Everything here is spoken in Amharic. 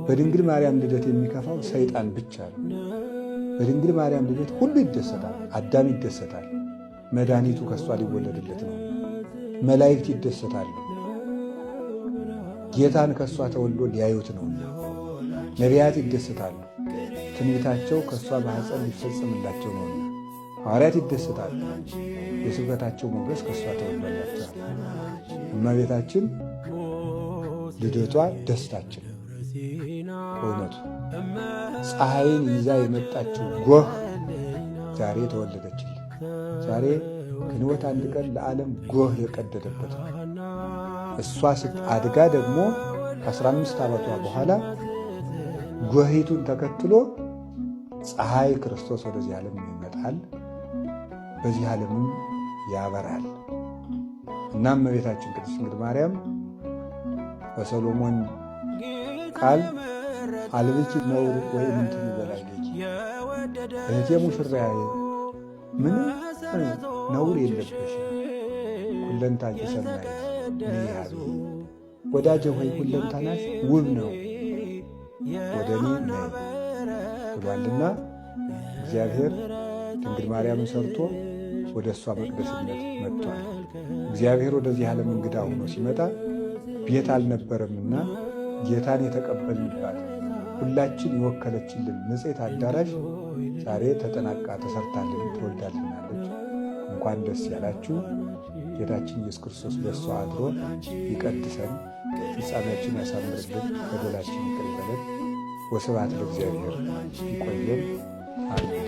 በድንግል ማርያም ልደት የሚከፋው ሰይጣን ብቻ ነው። በድንግል ማርያም ልደት ሁሉ ይደሰታል። አዳም ይደሰታል፣ መድኃኒቱ ከእሷ ሊወለድለት ነው። መላእክት ይደሰታሉ፣ ጌታን ከእሷ ተወልዶ ሊያዩት ነውና። ነቢያት ይደሰታሉ፣ ትንቢታቸው ከእሷ ማኅፀን ሊፈጸምላቸው ነውና። ሐዋርያት ይደሰታሉ፣ የስብከታቸው ሞገስ ከእሷ ተወልዶላቸዋል። እመቤታችን ልደቷ ደስታችን በእውነቱ ፀሐይን ይዛ የመጣችው ጎህ ዛሬ ተወለደችልን። ዛሬ ግንቦት 1 ቀን ለዓለም ጎህ የቀደደበት ነው። እሷ አድጋ ደግሞ ከ15 ዓመቷ በኋላ ጎሂቱን ተከትሎ ፀሐይ ክርስቶስ ወደዚህ ዓለም ይመጣል፣ በዚህ ዓለምም ያበራል። እናም እመቤታችን ቅድስት ድንግል ማርያም በሰሎሞን ቃል አልብኪ ነውር ወይ ምንትኑ በላዕሌኪ፣ እህቴ ሙሽራዬ ምንም ነውር የለብሽም፣ ሁለንታኪ ሰናይት ነይ ሀቤ፣ ወዳጄ ሆይ ሁለንተናሽ ውብ ነው፣ ወደ እኔ ነይ ብሏልና እግዚአብሔር ድንግል ማርያምን ሰርቶ ወደ እሷ መቅደስነት መጥቷል። እግዚአብሔር ወደዚህ ዓለም እንግዳ ሆኖ ሲመጣ ቤት አልነበረምና ጌታን የተቀበልንባት ሁላችን የወከለችልን ንጽሕት አዳራሽ ዛሬ ተጠናቃ ተሰርታልን ትወልዳልናለች። እንኳን ደስ ያላችሁ። ጌታችን ኢየሱስ ክርስቶስ በእሷ አድሮ ይቀድሰን፣ ፍጻሜያችን ያሳምርልን፣ በደላችን ይቅር ይበለን። ወስብሐት ለእግዚአብሔር። ይቆየን። አሜን።